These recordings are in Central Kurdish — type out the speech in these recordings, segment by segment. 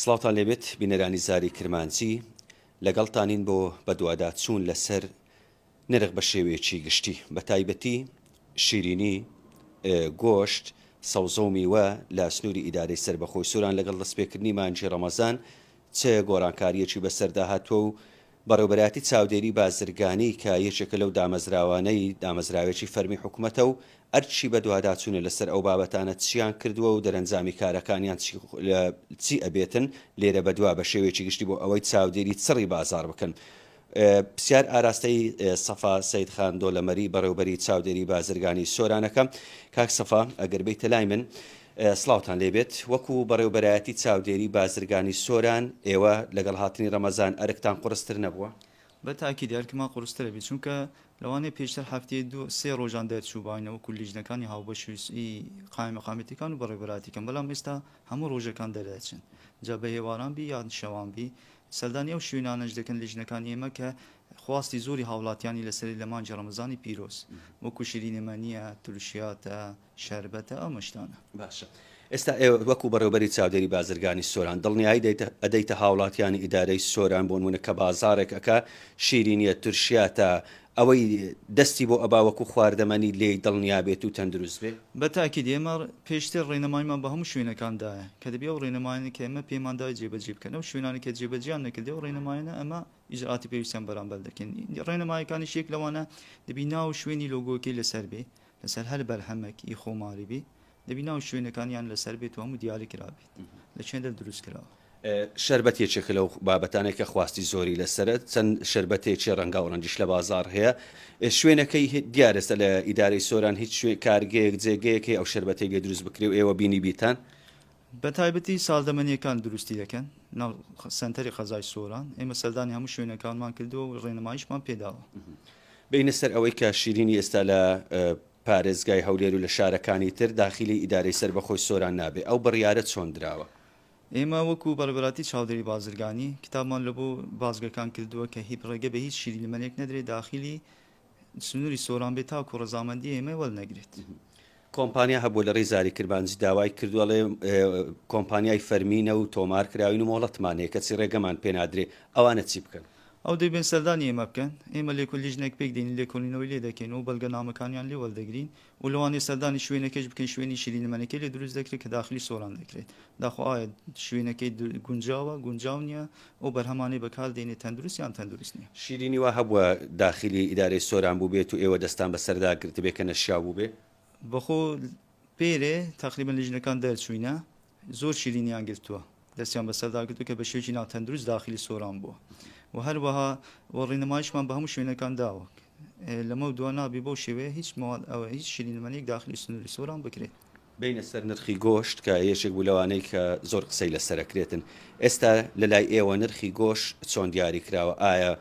سڵاوتان لێبێت بینەرانی زاری کرمانجی، لەگەڵتانین بۆ بەدواداچوون لەسەر نرخ بە شێوەیەکی گشتی بە تایبەتی شیرینی، گۆشت، سەوزە و میوە لە سنووری ئیدارەی سەربەخۆی سۆران لەگەڵ دەستپێکردنی مانگی ڕەمەزان چ گۆڕانکارییەکی بەسەردا هاتووە و بەڕێوبەرایەتی چاودێری بازرگانی کە یەکێکە لەو دامەزراوانەی دامەزراوێکی فەرمی حکومەتە و ئەرکی بەدواداچوونە لەسەر ئەو بابەتانە چیان کردووە و دەرەنجامی کارەکانیان چی ئەبێتن لێرە بەدوا بە شێوەیەکی گشتی بۆ ئەوەی چاودێری چڕی بازاڕ بکەن پرسیار ئاراستەی سەفا سەید خان دۆلەمەری بەڕێوبەری چاودێری بازرگانی سۆرانەکە کاک سەفا ئەگەر بیتە لای من سڵاوتان لێبێت وەکو بەڕێوبەرایەتی چاودێری بازرگانی سۆران ئێوە لەگەڵ هاتنی ڕەمەزان ئەرکتان قوڕستر نەبووە؟ بە تاکید ئەرکمان قورسترە بێت چونکە لەوانەیە پێشتر هەفتەیە دوو سێ ڕۆژان دەرچووباینە وەکو لیژنەکانی هاوبەشی قایمقامیەتەکان و بەڕێوبەرایەتیکان بەڵام ئێستا هەموو ڕۆژەکان دەردەچن جا بە هێواران بی یان شەوان بی سەردانی ئەو شوێنانەش دەکەن لیژنەکانی ئێمە کە خواستی زۆری هاوڵاتیانی لەسەری لە مانگی ڕەمەزانی پیرۆز وەکو شیرینەمەنیە ترشیاتە شەربەتە ئەم شتانە. باشە ئێستا ئێوە وەکو بەڕێوبەری چاودێری بازرگانی سۆران دڵنیایی ئەدەیتە هاوڵاتیانی ئیدارەی سۆران بۆ نمونە کە بازاڕێک ئەکا شیرینیە ترشیاتە ئەوەی دەستی بۆ ئەبا وەکو خواردەمەنی لێی دڵنیا بێت و تەندروست بێ؟ بە تاکید ئێمە پێشتر ڕێنماییمان بە هەموو شوێنەکان دایە کە دەبێ ئەو ڕێنمایانە کە ئێمە پێمان دایە جێبەجێ بکەن ئەو شوێنانەی کە جێبەجێیان نەکردی ئەو ڕێنمایانە ئەمە ئیجرائاتی پێویستیان بەرامبەر دەکەین ڕێنمایەکانیش یەک لەوانە دەبی ناو شوێنی لۆگۆکەی لەسەر بێ لەسەر هەر بەرهەمێک ی خۆماڵی بی دەبی ناو شوێنەکانیان لەسەر بێت و هەموو دیاری کرابێت لە چێندەر دروست کراوە. شەربەت یەکێکە لەو بابەتانەی کە خواستی زۆری لەسەرە، چەند شەربەتێکی ڕەنگاوڕەنگیش لە بازاڕ هەیە، شوێنەکەی دیارە ئێستا لە ئیدارەی سۆران هیچ شوێ کارگەیەک جێگەیەک هەیە ئەو شەربەتەی لێ دروست بکرێ و ئێوە بینیبیتان؟ بە تایبەتی ساردەمەنییەکان دروستی دەکەن ناو سەنتەری قەزای سۆران، ئێمە سەردانی هەموو شوێنەکانمان کردووە و ڕێنماییشمان پێداوە. بێینە سەر ئەوەی کە شیرینی ئێستا لە پارێزگای هەولێر و لە شارەکانی تر داخیلی ئیدارەی سەربەخۆی سۆران نابێ، ئەو بڕیارە چۆن دراوە؟ ئێمە وەکو بەڕێوەبەرایەتی چاودێری بازرگانی کتابمان لە بۆ بازگەکان کردووە کە هیچ ڕێگە بە هیچ شیرینەمەنیەک نەدرێت داخیلی سنووری سۆران بێت تاکو ڕەزامەندی ئێمەی وەرنەگرێت. کۆمپانیا هەبووە لە ڕێی زاری کرمانجی داوای کردووە ئەڵێ کۆمپانیای فەرمینە و تۆمار کراوین و مۆڵەتمان هەیە کەچی ڕێگەمان پێ نادرێ ئەوانە چی بکەن؟ ئەو دەی بێن سەردانی ئێمە بکەن ئێمە لێکۆ لیژنەیەک پێک دێنین لێکۆڵینەوەی لێ دەکەین و بەڵگەنامەکانیان لێ وەردەگرین و لەوانەیە سەردانی شوێنەکەیش بکەین شوێنی شیرینەمەنەکەی لێ دروست دەکرێت کە داخلی سۆران دەکرێت داخۆ ئایا شوێنەکەی گونجاوە گونجاو نییە ئەو بەرهەمانەی بەکار دێنێت تەندروست یان تەندروست نییە. شیرینی وا هەبووە داخیلی ئیدارەی سۆران بووبێت و ئێوە دەستان بەسەردا گرتبێ کە نەشیاو بووبێ؟ بەخۆ پێرێ تەقریبەن لیژنەکان دەرچووینە زۆر شیرینیان گرتووە دەستیان بەسەردا گرتووە کە بە شێوەیەکی ناتەندروست داخلی سۆران بووە و هەروەها و ڕێنماییشمان بە هەموو شوێنەکان داوە لەمەو دوا نابێ بەو شێوەیە هیچ مواد ئەوە هیچ شیرینەمەنیەک داخلی سنووری سۆران بکرێت. بێینە سەر نرخی گۆشت کە یەکێک بوو لەوانەی کە زۆر قسەی لەسەر ئەکرێتن ئێستا لەلای ئێوە نرخی گۆشت چۆن دیاری کراوە ئایا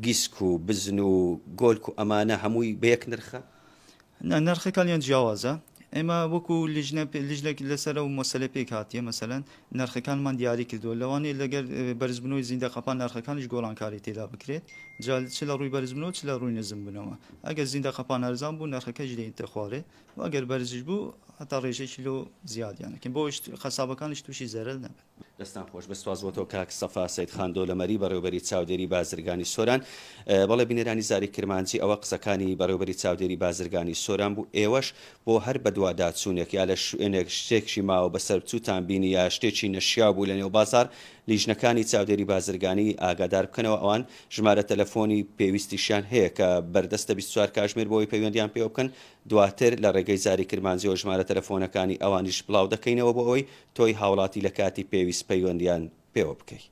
گیسک و بزن و گۆلک و ئەمانە هەمووی بە یەک نرخە؟ نا نرخەکانیان جیاوازە ئێمە وەکو لیژنە لیژنێک لەسەر ئەو مەسەلە پێک هاتیە مەسەلەن نرخەکانمان دیاری کردووە لەوانەیە لەگەر بەرزبوونەوەی زیندە قەپان نرخەکانیش گۆڕانکاری تێدا بکرێت جا چ لە ڕووی بەرزبوونەوە چ لە ڕووی نزمبوونەوە ئەگەر زیندە قەپان هەرزان بوو نرخەکەش دێتە خوارێ و ئەگەر بەرزیش بوو هەتا ڕێژەیەکی لۆ زیادیان ئەکەین بۆ ئەوەی قەسابەکانیش تووشی زەرەر نەبن. دەستان خۆش بێت سوپاس بۆ تۆ کاک سەفا سەید خان دۆلەمەری بەڕێوبەری چاودێری بازرگانی سۆران بەڵێ بینەرانی زاری کرمانجی ئەوە قسەکانی بەڕێوبەری چاودێری بازرگانی سۆران بوو ئێوەش بۆ هەر بەدواداچوونێک یا لە شوێنێک شتێکی ماوە بەسەر چووتان بینی یا شتێکی نەشیاو بوو لە نێو بازار لیژنەکانی چاودێری بازرگانی ئاگادار بکەنەوە ئەوان ژمارە تەلەفۆنی پێویستیشیان هەیە کە بەردەستە 24 کاژمێر بۆی پەیوەندیان پێوە بکەن دواتر لە ڕێگەی زاری کرمانجیەوە ژمارە تەلەفۆنەکانی ئەوانیش بڵاو دەکەینەوە بۆ ئەوەی تۆی هاوڵاتی لە کاتی پێویست پەیوەندیان پێوە بکەی.